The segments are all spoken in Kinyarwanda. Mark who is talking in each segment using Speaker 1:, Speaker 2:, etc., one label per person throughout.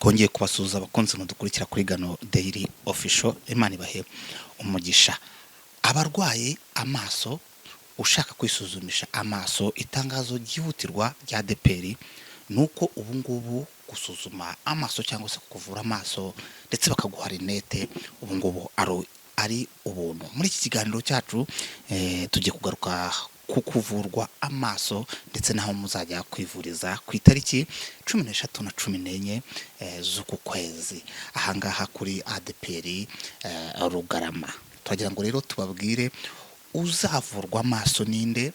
Speaker 1: Twongeye kubasuhuza, abakunzi mudukurikira kuri Gano Daily Official. Imana ibahe umugisha. Abarwaye amaso, ushaka kwisuzumisha amaso, itangazo ryihutirwa rya ADEPR ni uko ubu ngubu gusuzuma amaso cyangwa se kukuvura amaso ndetse bakaguha rinete, ubu ngubu ari ubuntu. Muri iki kiganiro cyacu tugiye kugaruka ku kuvurwa amaso ndetse n'aho muzajya kwivuriza ku itariki 13 na 14 z'uku kwezi, ahangaha kuri ADEPR Rugarama. Turagira ngo rero tubabwire uzavurwa amaso ninde.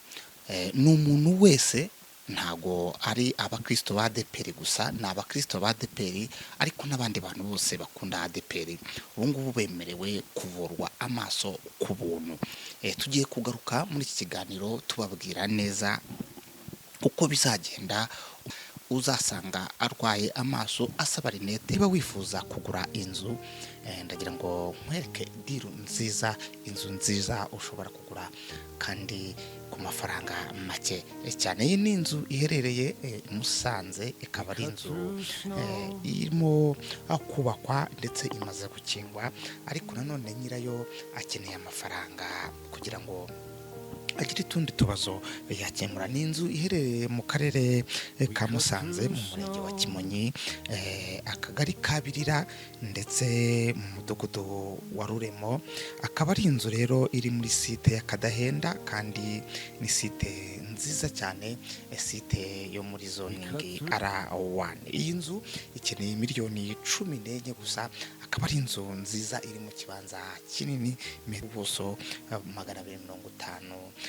Speaker 1: Ni umuntu wese, ntago ari abakristo ba ADEPR gusa. Ni abakristo ba ADEPR, ariko n'abandi bantu bose bakunda ADEPR ubu ngubu bemerewe kuvurwa amaso ku buntu. Tugiye kugaruka muri iki kiganiro tubabwira neza uko bizagenda. Uzasanga arwaye amaso asaba rinete. Niba wifuza kugura inzu, ndagira ngo nkwereke deal nziza, inzu nziza ushobora kugura kandi ku mafaranga make cyane. Iyi ni inzu iherereye i Musanze, ikaba ari inzu irimo kubakwa ndetse imaze gukingwa, ariko nanone nyirayo akeneye amafaranga kugira ngo agira utundi tubazo yakemura. Ni inzu iherereye mu karere ka Musanze, mu murenge wa Kimonyi, akagari ka Birira, ndetse mu mudugudu wa Ruremo. Akaba ari inzu rero iri muri site ya Kadahenda, kandi ni site nziza cyane, site yo muri zoning R1. Iyi nzu ikeneye miliyoni 14 gusa, akaba ari inzu nziza iri mu kibanza kinini, ubuso 256.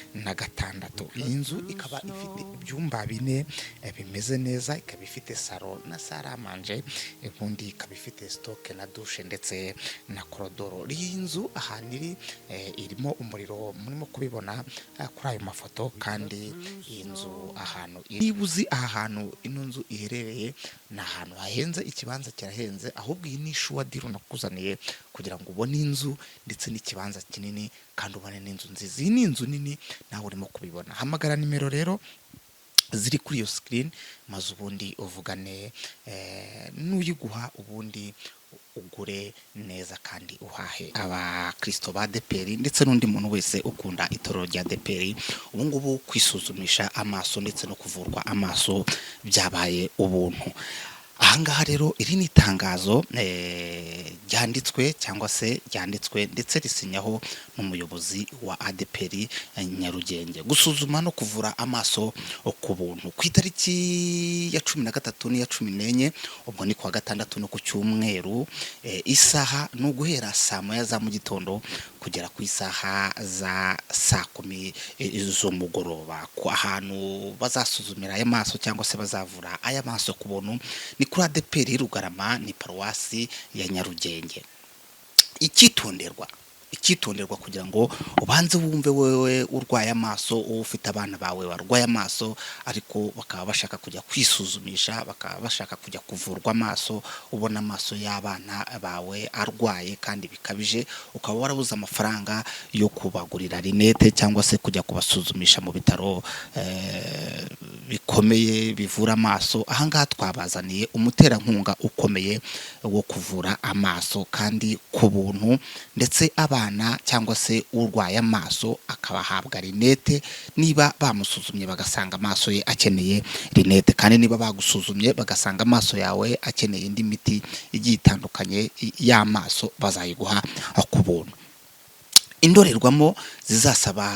Speaker 1: Iyi nzu ikaba ifite ibyumba bine bimeze neza, ikaba ifite salon na salle à manger, ubundi ikaba ifite stock na douche ndetse na korodoro. Iyi nzu ahantu iri irimo umuriro, murimo kubibona kuri ayo mafoto. Kandi iyi nzu ahantu iri, niba uzi aha hantu ino nzu iherereye, ni ahantu hahenze, ikibanza kirahenze. Ahubwo iyi ni sure deal nakuzaniye kugira ngo ubone inzu ndetse n'ikibanza kinini, kandi ubone n'inzu nziza. Iyi ni inzu nini, nawe urimo kubibona. Hamagara nimero rero ziri kuri iyo screen, maze ubundi uvugane n'uyiguha, ubundi ugure neza kandi uhahe. Abakristo ba ADEPR ndetse n'undi muntu wese ukunda itorero rya ADEPR, ubu ngubu kwisuzumisha amaso ndetse no kuvurwa amaso byabaye ubuntu. Ahangaha rero iri ni itangazo ryanditswe cyangwa se ryanditswe ndetse risinyaho n'umuyobozi wa ADEPR Nyarugenge. Gusuzuma no kuvura amaso ku buntu ku itariki ya 13 n'iya 14, ubwo ni kuwa gatandatu no ku cyumweru. Isaha ni uguhera saa 1 za mu gitondo kugera ku isaha za saa 10 z'umugoroba. Ku ahantu bazasuzumira aya maso cyangwa se bazavura aya maso ku buntu ni kuri ADEPR Rugarama, ni paruwasi ya Nyarugenge. Icyitonderwa, icyitonderwa kugira ngo ubanze wumve, wowe urwaye amaso, wowe ufite abana bawe barwaye amaso ariko bakaba bashaka kujya kwisuzumisha, bakaba bashaka kujya kuvurwa amaso, ubona amaso y'abana bawe arwaye kandi bikabije, ukaba warabuze amafaranga yo kubagurira rinete cyangwa se kujya kubasuzumisha mu bitaro bikomeye bivura amaso, ahangaha twabazaniye umuterankunga ukomeye wo kuvura amaso kandi ku buntu, ndetse abana cyangwa se urwaye amaso akabahabwa rinete niba bamusuzumye bagasanga amaso ye akeneye rinete. Kandi niba bagusuzumye bagasanga amaso yawe akeneye indi miti igiye itandukanye y'amaso, bazayiguha ku buntu. Indorerwamo zizasaba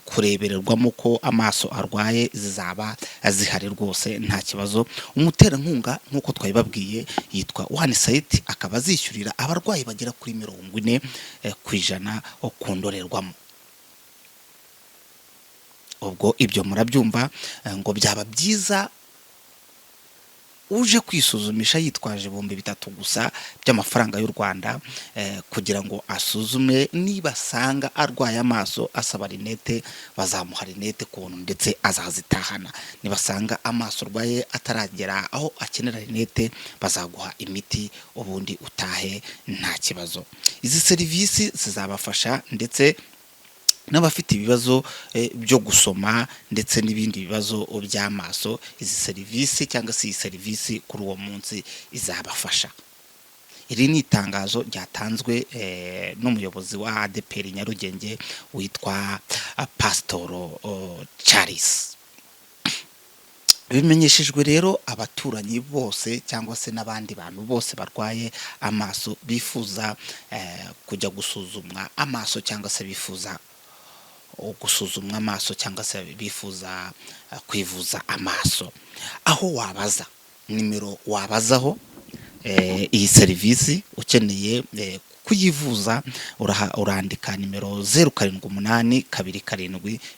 Speaker 1: kurebererwamo ko amaso arwaye zizaba zihari rwose, nta kibazo. Umuterankunga nk'uko twabibabwiye yitwa One Sight, akaba azishyurira abarwayi bagera kuri 40% ku ndorerwamo. Ubwo ibyo murabyumva, ngo byaba byiza uje kwisuzumisha yitwaje 3000 gusa by'amafaranga y'u Rwanda kugira ngo asuzume. Niba asanga arwaye amaso asaba rinete, bazamuha rinete ku buntu ndetse azazitahana. Nibasanga amaso arwaye ataragera aho akenera rinete, bazaguha imiti ubundi utahe nta kibazo. Izi serivisi zizabafasha ndetse N'abafite ibibazo byo gusoma ndetse n'ibindi bibazo by'amaso, izi serivisi cyangwa se iyi serivisi kuri uwo munsi izabafasha. Iri ni itangazo ryatanzwe n'umuyobozi wa ADEPR Nyarugenge witwa Pasitoro Charles. Bimenyeshejwe rero abaturanyi bose cyangwa se n'abandi bantu bose barwaye amaso, bifuza kujya gusuzumwa amaso cyangwa se bifuza gusuzumwa amaso cyangwa se bifuza kwivuza amaso. Aho wabaza, nimero wabazaho iyi serivisi ukeneye kuyivuza, urandika nimero 0782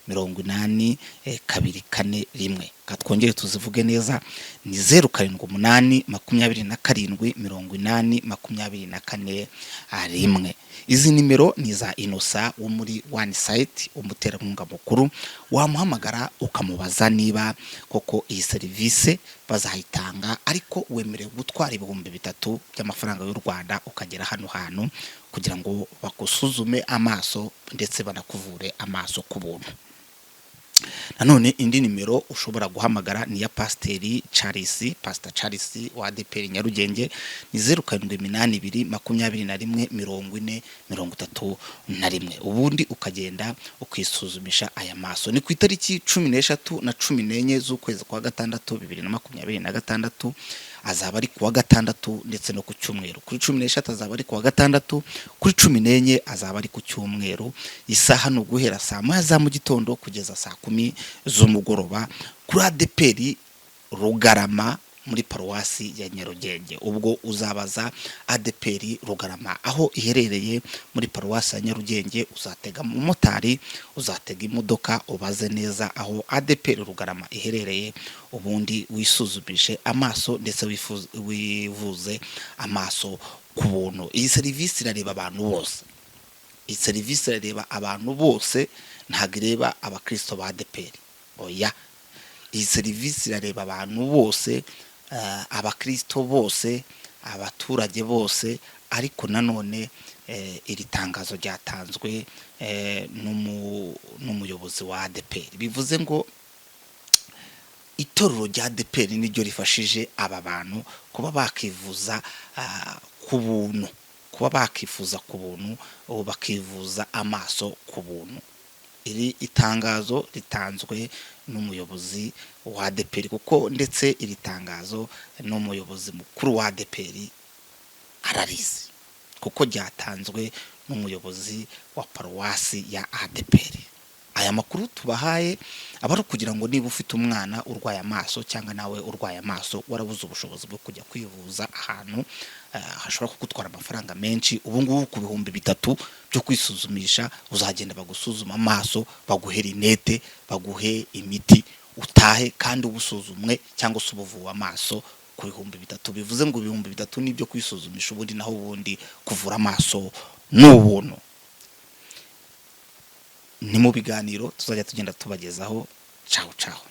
Speaker 1: 780 241. Ka twongere tuzivuge neza, ni 0782 708 241. Izi nimero ni iza Inosa wo muri One Sight, umuterankunga mukuru. Wamuhamagara ukamubaza niba koko iyi serivisi bazayitanga, ariko wemerewe gutwara 3000 by'amafaranga y'u Rwanda ukagera hano hantu kugira ngo bagusuzume amaso ndetse banakuvure amaso ku buntu. Nanone indi nimero ushobora guhamagara ni iya Pasiteri Charles, Pastor Charles wa ADEPR Nyarugenge, ni 0782 21 40 31. Ubundi ukagenda ukisuzumisha aya maso. Ni ku itariki 13 na 14 z'ukwezi kwa gatandatu 2026. Azaba ari kuwa gatandatu ndetse no ku cyumweru. Kuri 13 azaba ari kuwa gatandatu, kuri 14 azaba ari ku cyumweru. Isaha ni uguhera saa 1 za mu gitondo kugeza saa 10 z'umugoroba kuri ADEPR Rugarama muri paruwasi ya Nyarugenge. Ubwo uzabaza ADEPR Rugarama aho iherereye muri paruwasi ya Nyarugenge. Uzatega umumotari, uzatega imodoka, ubaze neza aho ADEPR Rugarama iherereye, ubundi wisuzumishe amaso ndetse wivuze amaso ku buntu. Iyi serivisi irareba abantu bose, iyi serivisi irareba abantu bose, ntabwo ireba abakristo ba ADEPR, oya. Iyi serivisi irareba abantu bose, abakristo bose, abaturage bose. Ariko nanone iri tangazo ryatanzwe n'umuyobozi wa ADEPR, bivuze ngo itorero rya ADEPR niryo rifashije aba bantu kuba bakivuza ku buntu, kuba bakifuza ku buntu, ubu bakivuza amaso ku buntu. Iri itangazo ritanzwe n'umuyobozi wa ADEPR, kuko ndetse iri tangazo n'umuyobozi mukuru wa ADEPR ararizi, kuko ryatanzwe n'umuyobozi wa paruwasi ya ADEPR. Aya makuru tubahaye aba ari ukugira ngo niba ufite umwana urwaye amaso cyangwa nawe urwaye amaso, warabuze ubushobozi bwo kujya kwivuza ahantu hashobora kugutwara amafaranga menshi, ubu ngubu ku 3000 byo kwisuzumisha uzagenda bagusuzuma amaso, baguhe rinete, baguhe imiti, utahe kandi ubusuzumwe cyangwa se ubuvuwe amaso ku 3000. Bivuze ngo 3000 ni ibyo kwisuzumisha ubundi, naho ubundi kuvura amaso ni ubuntu. Ni mu biganiro tuzajya tugenda tubagezaho. Cawu cawu.